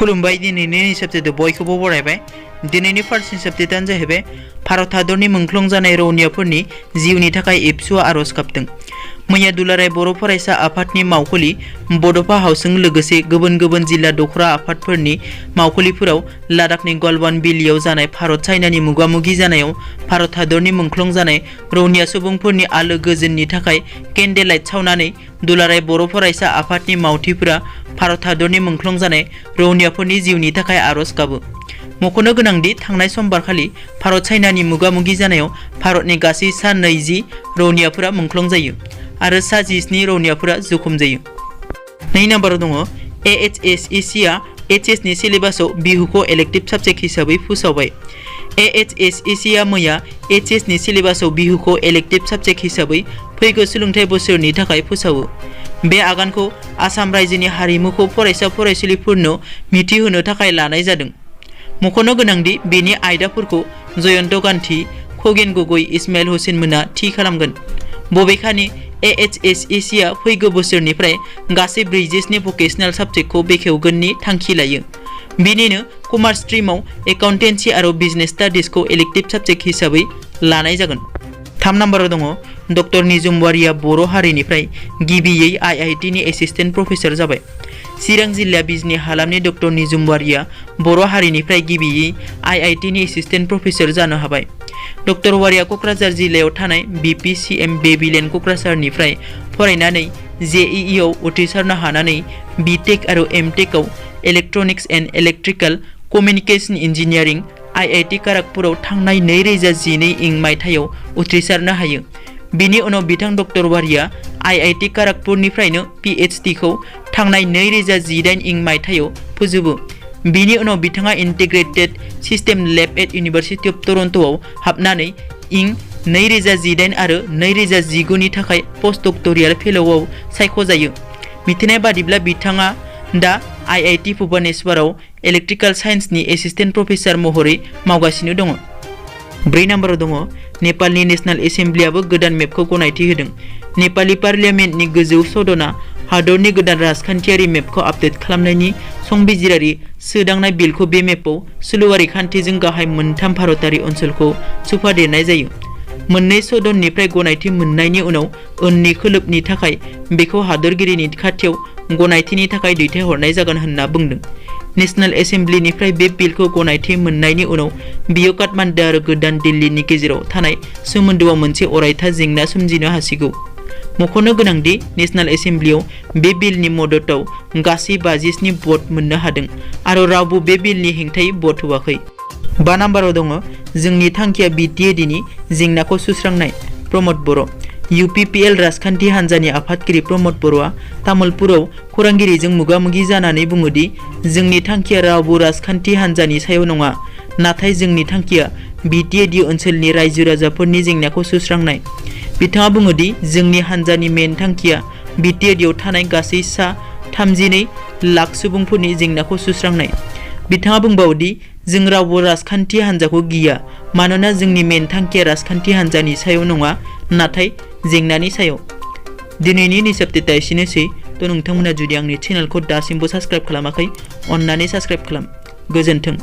खुलुमबाय दिनैनि साबजेक्ट बयखौबो बरायबाय। दिनैनि फार्स्ट साबजेक्टआनो जाहैबाय भारत हादरनि मुंख्लं जानाय रौनियाफोरनि जिउनि थाखाय एबसुआ आरज गाबदों। मैया दुलाराय बर' फरायसा आफादनि मावखुलि बड'फा हाउसजों लोगोसे गुबुन गुबुन जिल्ला दखरा आफादफोरनि मावखुलिफोराव लादाखनि गलवान भेलियाव जानाय भारत चाइनानि मुगामुगि जानायाव भारत हादरनि मुंख्लं जानाय रौनिया सुबुंफोरनि आलो गोजोननि थाखाय केन्डेल लाइट सावनानै दुलाराय बर' फरायसा आफादनि मावथिफोरा भारत हादरनि मुंख्लं जानाय रौनियाफोरनि जिउनि थाखाय आरज गाबो। मख'नो गोनांदि थांनाय समबारखालि भारत चाइनानि मुगामुगि जानायाव भारतनि गासै सा 20 रौनियाफोरा मुंख्लं जायो आरो सा 17 रौनियाफोरा जखम जायो। 2 नाम्बाराव दङ AHSEC आ HS नि सिलेबासाव बिहुखौ इलेक्टिभ साबजेक्ट हिसाबै फोसावबाय। AHSEC आ मैया HS नि सिलेबासाव बिहुखौ इलेक्टिभ साबजेक्ट हिसाबै फैगौ सोलोंथाइ बोसोरनि थाखाय फोसावो। बे आगानखौ आसाम रायजोनि हारिमुखौ फरायसा फरायसुलिफोरनो मिथिहोनो थाखाय लानाय जादों। मख'नो गोनांदि बेनि आयदाफोरखौ जयन्त गान्धी, खगेन गगৈ, इस्माइल हुसैन मोना थि खालामगोन। बबेखानि AHSEC आ फैगौ बोसोरनिफ्राय गासै 40 भकेशनेल साबजेक्टखौ बेखेवगोननि थांखि लायो। बेनिनो कमार्स स्ट्रीमाव एकाउन्टेन्सि आरो बिजनेस स्टाडिजखौ इलेक्टिभ साबजेक्ट हिसाबै लानाय जागोन। 3 नाम्बाराव दङ डक्टर निजुम वारिया बर' हारिनिफ्राय गिबियै IIT नि एसिस्टेन्ट प्रफेसर जाबाय। चिरां जिल्ला बिजनी हालामनि डक्टर निजुम वारिया बर' हारिनिफ्राय गिबियै IIT नि एसिस्टेन्ट प्रफेसर जानो हाबाय। डक्टर वारिया क'क्राझार जिल्लायाव थानाय BPCM बेबिलेन्ड क'क्राझारनिफ्राय फरायनानै JEE आव उथ्रिसारनो हानानै BTech आरो MTech आव electronics and electrical communication engineering IIT खड़गपुराव थांनाय 2012 मायथाइयाव उथ्रिसारनो हायो। बिनि उनाव बिथां डक्टर वारिया IIT खड़गपुरनिफ्रायनो PhD खौ थांनाय 2018 मायथाइयाव फोजोबो। बिनि उनाव बिथाङा integrated system lab at university of टरन्ट'आव हाबनानै 2018 आरो 2019 नि थाखाय पस्ट डक्टरियेल फेल'आव सायख'जायो। मिथिनाय बादिब्ला बिथाङा दा IIT भुवनेश्वराव इलेक्ट्रिकेल साइन्सनि एसिस्टेन्ट प्रफेसर महरै मावगासिनो दङ। 4 नाम्बाराव दङ नेपालनि नेशनेल एसेम्ब्लियाबो गोदान मेपखौ गनायथि होदों। नेपाली पार्लियामेन्टनि गोजौ सदना हादरनि गोदान राजखान्थियारि मेपखौ आपडेट खालामनायनि संबिजिरारि सोदांनाय बिलखौ बे मेपआव सोलोआरि खान्थिजों गाहाय मोनथाम भारतारि ओनसोलखौ सोफादेरनाय जायो। मोननै सदननिफ्राय गनायथि मोननायनि उनाव उननि खोलोबनि थाखाय बेखौ हादरगिरिनि खाथियाव गनायथिनि थाखाय दैथायहरनाय जागोन होनना बुंदों। नेशनेल एसेम्ब्लिनिफ्राय बे बिलखौ गनायथि मोननायनि उनाव बियो काठमान्डु आरो गोदान दिल्लीनि गेजेराव थानाय सोमोन्दोआव मोनसे अरायथा जेंना सोमजिनो हासिगौ। मख'नो गोनांदि नेशनेल एसेम्ब्लियाव बे बिलनि मददाव गासै 57 भट मोननो हादों आरो रावबो बे बिलनि हेंथायै भट होआखै। 5 नाम्बाराव दङ जोंनि थांखिया BTAD नि जेंनाखौ सुस्रांनाय। प्रमद बर' UPPL राजखान्थि हान्जानि आफादगिरि प्रमद बर'आ तामुलपुराव खौरांगिरिजों मोगा-मोगि जानानै बुङोदि जोंनि थांखिया रावबो राजखान्थि हान्जानि सायाव नङा, नाथाय जोंनि थांखिया BTAD ओनसोलनि रायजो राजाफोरनि जेंनाखौ सुस्रांनाय। बिथाङा बुङोदि जोंनि हान्जानि मेन थांखिया BTAD आव थानाय गासै सा 32 लाख सुबुंफोरनि जेंनाखौ सुस्रांनाय। बिथाङा बुंबावोदि जों रावबो राजखान्थि हान्जाखौ गिया मानोना जोंनि मेन थांखिया राजखान्थि हान्जानि सायाव नङा, नाथाय जेंनानि सायाव। दिनैनि निसाबटेटा एसेनोसै। नोंथांमोना जुदि आंनि चेनेलखौ दासिमबो साबस्क्राइब खालामाखै अन्नानै साबस्क्राइब खालाम। गोजोन्थों।